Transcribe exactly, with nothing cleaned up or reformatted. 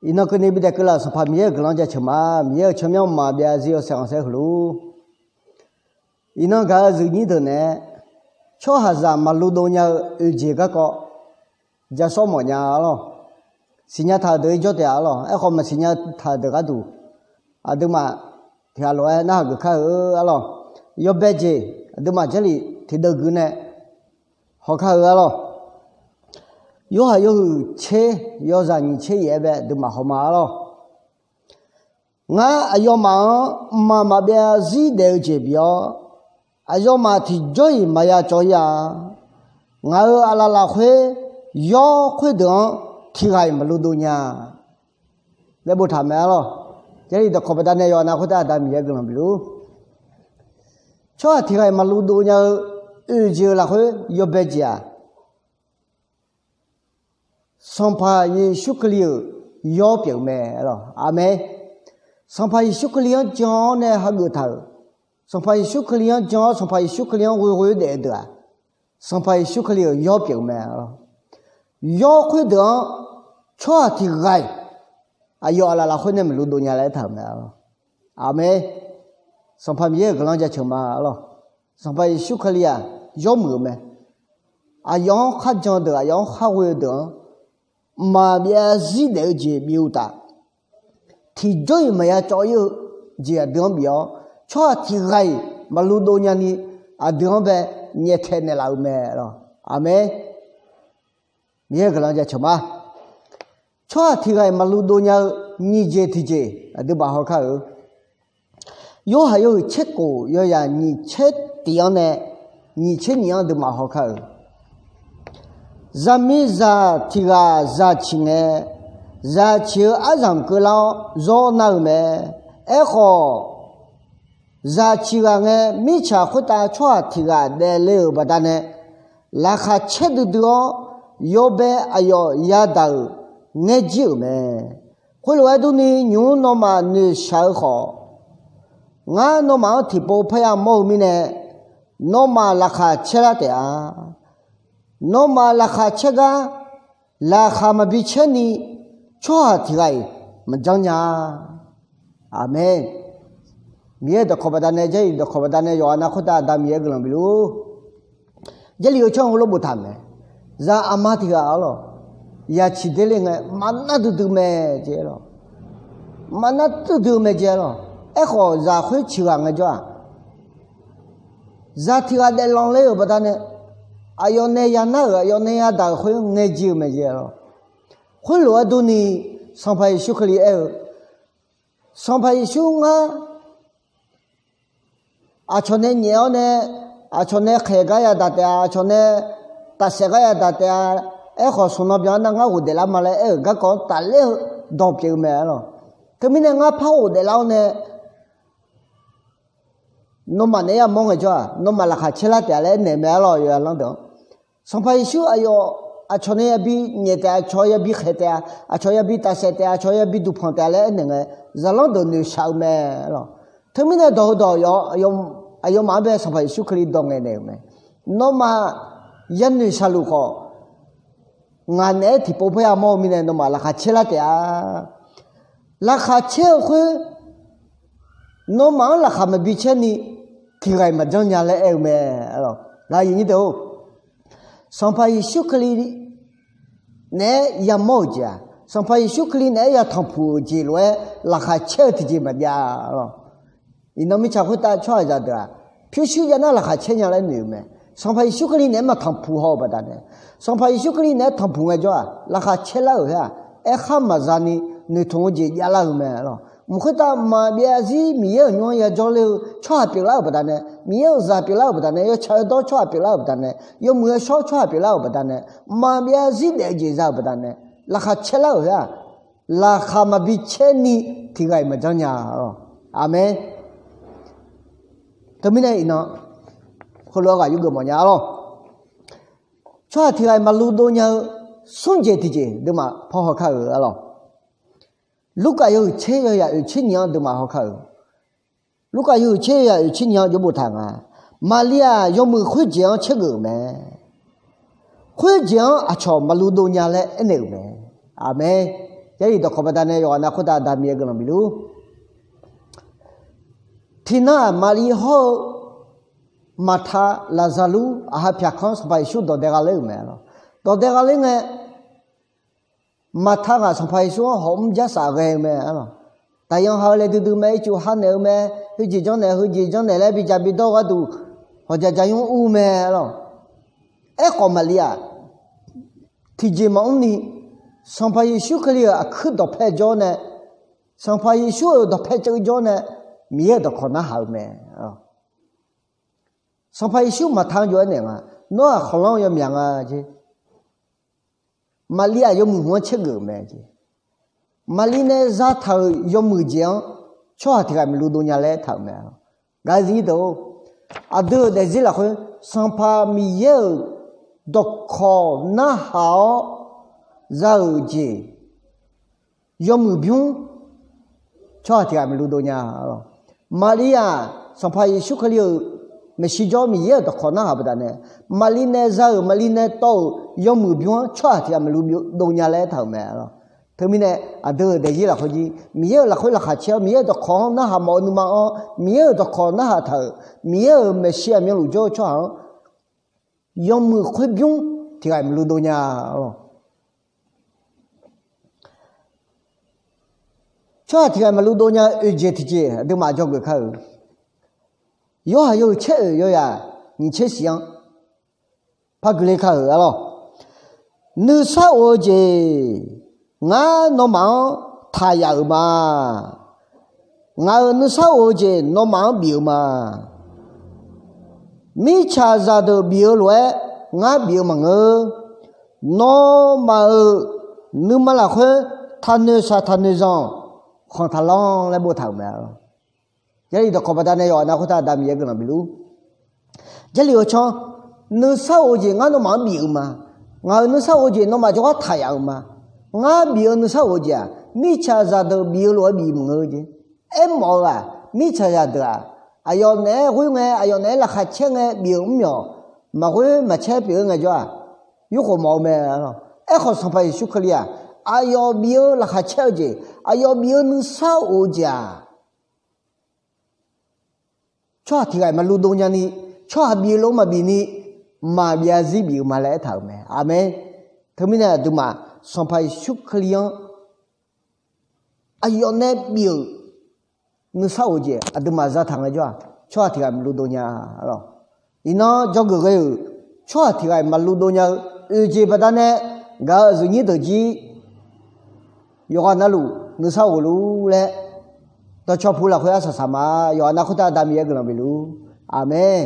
Iqnan keuvni bidaef keuvlaf-euq Sanqpaq Miqyaer-euq guiqlanq jaceuq ma. Miqyaer-euq tsawrmyanr maqbyav zir yawshaef khanqsaer heulof-ur. Iqnan gaq-eu zuifnyir deuq naeq-aer, tsawrhaqzaq maqluv dov nya-eu oeq jeq garkawv jasawr mawf nya arlawr. Siqnya taq-euq deuq-ir jawr taef-a arlawr. Aerkhawf maqsiqnya taq-euq deuq gharduq, aqduimaf tiqghaq lof-aer narhaq geuf kar-eu arlawr. Yawbae jeq aqduimaf Jarlif tiqdeuv gui nae haw kar-eu arlawr. Yorhaq yawhuiq tser yawzaq nyiq tser yaef-aer bae aqduimaf hawma arlawr. Ngar aqyawfmaf-anr mqmaq maqbyav zir daef-eu jeq bif-awr, aqyawfmaf tiqjawr-iq maqya cawv-ir-a. Ngaq-euq aqlaf lafkhoer yawr khoerdeuq-anr tiqghaq-iq maqluv dov nya laer boftaq mae arlawr. Jarlif dawqkawq baqdanae yawqha-anr khoertav Aqda Miqyaer guiqlanq bif luf-ur. Tsawrhaq tiqghaq-iq maqluv dov nya-eu oeq jeq-euq lafkhoer yawbae jeq-aq, Sanqpaq Yeqsur Kali-euq yawr pyeuf-eu mae arlawr. Aqmeq. Sanqpaq Yeqsur Kali-anr jan-awr nae hageuf taq-euq, Sanqpaq Yeqsur Kali-anr jan-awr Sanqpaq Yeqsur Kali-anr ghoeghoe daef-eu deuq-aq, Sanqpaq Yeqsur Kali-euq yawr pyeuf-eu mae arlawr. Yawr khoerdeuq-anr tsawrhaq tiqghaq-iq aqyawf aqlaf lafkhoer nae maqluv dov nya laer aertaq-euq mae arlawr. Aqmeq. Sanqpaq Miqyaer-euq guiqlanq jaceuq ma arlawr. Sanqpaq Yeqsur Kali-aq yawmuiq-eu mae. Aqyawf-anr kharjan deuq aqyawf-anr kharghoe-eu deuq-anr maqbyav zir daef-eu jeq bif-eu uqtaf, tiqjawr-iq maqya cawv-ir-eu jeq aqdui-anr bif-awr, tsawrhaq tiqghaq-iq maqluv dov nyani aqdui-anr bae nyaeftaeq naeqlaf-eu mae arlawr. Aqmeq. Miqyaer-euq guiqlanq jaceuq ma. Tsawrhaq tiqghaq-iq maqluv dov nya-eu nyiq jeq tiqjeq aqduimaf haw kar-eu. Yorhaq yawhuiq tser kof yawzaq nyiq tser tiq-anr nae nyiq tser nyiq-anr aqduimaf haw kar-eu. Zaqmiqzaq tiqghaq zaq ciq ngae, zaq ciq-eu aryamq keuvlar-awr zawr nar-eu mae. Aerkhawf, zaq ciq ghaq ngae, mirtsaq khoertav tsawrhaq tiqghaq daefle-euq baqdanae, laqkhaq caer duidui-awr, yawbae aqyawf yadaq-euq ngaer jir-euq mae. Khoerlof-aer durni, nymq-mr nawmaf noeqshaq-eu khawf, ngar nawmaf-anr tiqpov parya mawr-eu mirnae, nawmaf laqkhaq caer lar taef-a. Nawmaf laqkhaq caer gar, laqkhaq maqbi caer ni, tsawrhaq tiqghaq-iq maqjanr nya-a. Aqmeq. Miqyaer dawqkawq baqdanae, Jarlif dawqkawq baqdanae yawqha nav khoertav Aqda Miqyaer guiqlanq bif luf-ur. Jarlif-eu tsawrhaq heulof boftaq mae. Zaq aqma tiqghaq arlawr, zaq ciq derler ngae maqnar duidui mae jeq arlawr. Maqnar duidui-eu mae jeq arlawr. Aerkhawf zaq khoer ciq ghaq ngaejawr-aq, zaq tiqghaq daeflanq ler-euq baqdanae, aqyawf nae yanar-euq aqyawf nae yadaq-euq khoer ngae jir-eu mae jeq arlawr. Khoerlof-aer durni, Sanqpaq Yeqsur Kali aer-eu, Sanqpaq Yeqsur ngar aqcawq nae nyaef-awr nae, aqcawq nae khaeq gar yadaq taef-a, aqcawq nae tafsaef gar yadaq taef-a. Aerkhawf, smq nan byan-anr nar ngar ghofdaef lar ma laer aer-euq garkawv-anr tafler-eu dawq pyeuf-eu mae arlawr. Teumirnae ngar par ghofdaef lar-awr nae, nawmaf naeq-aer yamawr ngaejawr-aq, nawmaf laqkhaq caer lar taef-a laer aernaeq mae arlawr, yawqha lanr deuq-anr. Sanqpaq Yeqsur aqyawf aqcawq nae yabi nyaef taef-a, aqcawq yabi khaeq taef-a, aqcawq yabi tafsaef taef-a, aqcawq yabi duqpanq taef-a laer aernaeq ngae, zaqlanr deuq noeqshaq-eu mae arlawr. Teumirnae dawq heudawq aqyawfmaf-anr bae Sanqpaq Yeqsur Kali dawq ngaeqnaeq-euq mae. Nawmaf yanoeq shaqluf khawf, ngaq naeq-aer tiqpov parya mawr-eu mirnae nawmaf laqkhaq caer lar taef-a. Laqkhaq caer-eu khoer, nawmaf-anr laqkhaq maqbi caer ni, tiqghaq-iq maqjanr nya laer aer-eu mae. Aqyuif nyir deuq-or, Sanqpaq Yeqsur Kali naeq-aer yamawr-euq jeq-aq, Sanqpaq Yeqsur Kali naeq-aer yatanqpuq-euq jeq lof-aer laqkhaq caer-eu tiqjeq maqjav arlawr. Iqnan mirtsaq khoertav tsawrhaqzaq deuq-aq, pyurshuir jav nar laqkhaq caer nya laer noeq-eu mae. Sanqpaq Yeqsur Kali naeq-aer maqtanqpuq haw-eu baqdanae, Sanqpaq Yeqsur Kali naeq-aer tanqpuq ngaejawr-aq, laqkhaq caer lar-euq her-aq, aerkhar maqza ni noeqtmq-eu jeq javlar-eu mae arlawr. Mq khoertav maqbyav zir Miqyaer-euq nymr-anr yajawr ler-eu tsawrhaq pyeuflar-euq baqdanae, Miqyaer-euq zaq pyeuflar-euq baqdanae, yawtsaq yawdawr tsawrhaq pyeuflar-euq baqdanae, yawmuiq yawshawr tsawrhaq pyeuflar-euq baqdanae, maqbyav zir daef-eu jeq za-euq baqdanae, laqkhaq caer lar-euq her-aq, laqkhaq maqbi caer ni tiqghaq-iq maqjanr nya arlawr. Aqmeq. Teumirnae iqnan heulof-aer ghaq yurgeuf mawf nya arlawr. Tsawrhaq tiqghaq-iq maqluv dov nya-eu smr jeq tiqjeq aqduimaf paw haw kar-euq arlawr. Lurkaf yawhuiq tser yawzaq oeq tser nyiq-anr aqduimaf haw kar-euq. Lurkaf yawhuiq tser yawzaq oeq tser nyiq-anr jawr boftaq nga. Maqliv-aq yawmuiq khoerjeq-anr caergeuf-euq mae. Khoerjeq-anr aqcawq maqluv dov nya laer aernaeq-euq mae. Aqmeq. Aer-iq dawqkawq baqdanae yawqghaq nav khoertav Aqda Miqyaer guiqlanq bifluf-ur. Tiqnan-aq, Maqli hawr-eu Maqta, Laqzaqlur aqha pyaqkanr Sanqpaq Yeqsur dawqdae gha ler-euq mae lawq. Dawqdae gha ler ngae, Maqta ngaq Sanqpaq Yeqsur-anr hawq mr jarsaf ghae-eu mae lawq. Daqyan ha-eu laeduidui mae, ircuf ha naeq-eu mae, heujeq janrnaeq heujeq janrnaeq laer bidzaq bidawr-eu gharduq hawqjaq jaqyanr ur mae lawq. Aerkhawf Maqli-aq, tiqjeq maqmr ni, Sanqpaq Yeqsur Kali-euq aqkuir dawqpae jawr nae, Sanqpaq Yeqsur-euq dawqpae ceuv jawr nae, Miqyaer-euq dawqkawq narhaq-eu mae. Sanqpaq Yeqsur Maqta-anr jov-aer naeq nga, Nawr-aq khanqlanr-eu yawmyaq nga jeq. Maqli-aq yawmuiq hmq-anr caergeuf-euq mae jeq. Maqli nae zataq-euq yawmuiq jeq-anr tsawrhaq tiq ghaq maqluv dov nya laer aertaq-euq mae. Gaqzir deuq-or, aqdui-euq daefzir lafkhoer Sanqpaq Miqyaer-euq dawqkawq narhaq-awr za-euq jeq yawmuiq bymr tsawrhaq tiq ghaq maqluv dov nya. Maqli-aq, Sanqpaq Yeqsur Kali-euq maeqshi jawr Miqyaer-euq dawqkawq narhaq baqdanae, Maqli nae za-euq, Maqli nae tawv-euq yawmuiq bymr-anr tsawrhaq tiq ghaq maqluv dov nya laer aertaq-euq mae. Teumirnae aqdui-euq daefzir lafkhoer jir Miqyaer-euq lafkhoer laqkhaq caer-awr, Miqyaer-euq dawqkawq-anr narhaq mawf-eu nuima-anr, Miqyaer-euq dawqkawq narhaq taq-euq, Miqyaer-euq maeqshi aqmyanluf jawr-eu tsawrhaq-anr yawmuiq khoer bymr tiq ghaq maqluv dov nya lawq. Tsawrhaq tiq ghaq maqluv dov nya-eu oeq jeq tiqjeq aqduimaf dzawgeuf kar-euq. Yorhaq yawhuiq caer oeq yawyaq nyiq tser shif-anr par guiqle kar-euq arlawr. Nuisar of-eu jeq ngar nawmaf-anr taq yaf-euq ma. Ngaq-euq nuisar of-eu jeq nawmaf-anr bif-eu ma. Mirtsaq zaqdeuq bif-eu lof-aer ngar bif-eu maqngeur. Nawmaf-euq nuima lafkhoer taqnoeq shaq taqnoeq zanq khanq taqlanr laer boftaq-euq mae. Jarlif dawqkawq baqdanae yawqha nav khoertav Aqda Miqyaer guiqlanq bifluf-ur. Jarlif-eu canr, nuisar of-eu jeq ngar nawmaf-anr bif-eu ma. Ngaq-euq nuisar of-eu jeq nawmaf jawrgar taq yaf-euq ma. Ngar bif-eu nuisar of-eu jeq-aq, mirtsaq zaqdeuq bif-eu lof-aer bif maqngeur jeq. Aermawf-eu-aq, mirtsaq zaqdeuq-aq, aqyawf naeq-aer ghoer ngae, aqyawf naeq-aer laqkhaq caer ngae bif-euq mr myawq, maqghoer maqcaer pyeuf-eu ngaejawr-aq, yurkhof mawf-eu mae. Aerkhawf Sanqpaq Yeqsur Kali-aq, aqyawf bif-eu laqkhaq caer-eu jeq, aqyawf bif-eu nuisar of-eu jeq-aq, tsawrhaq tiq ghaq maqluv dov nyani, tsawrhaq bif-eu lof-aer maqbif ni, maqbyav zarzir bif-eu ma laer aertaq-euq mae. Aqmeq. Teumirnae aqduimaf Sanqpaq Yeqsur Kali-anr aqyawf nae bif-euq nuisar of-eu jeq aqduimaf zataq ngaejawr-aq, tsawrhaq tiq ghaq maqluv dov nya lawq. Iqnan dzawgeuf ghae-euq tsawrhaq tiq ghaq maqluv dov nya-eu oeq jeq baqdanae gaq-eu aqyuif nyir deuq jir yawqghaq navluf nuisar of luf-ur laer dawqcawq pu lafkhoer arsaq saq ma. Yawqghaq nav khoertav Aqda Miqyaer guiqlanq bifluf-ur. Aqmeq.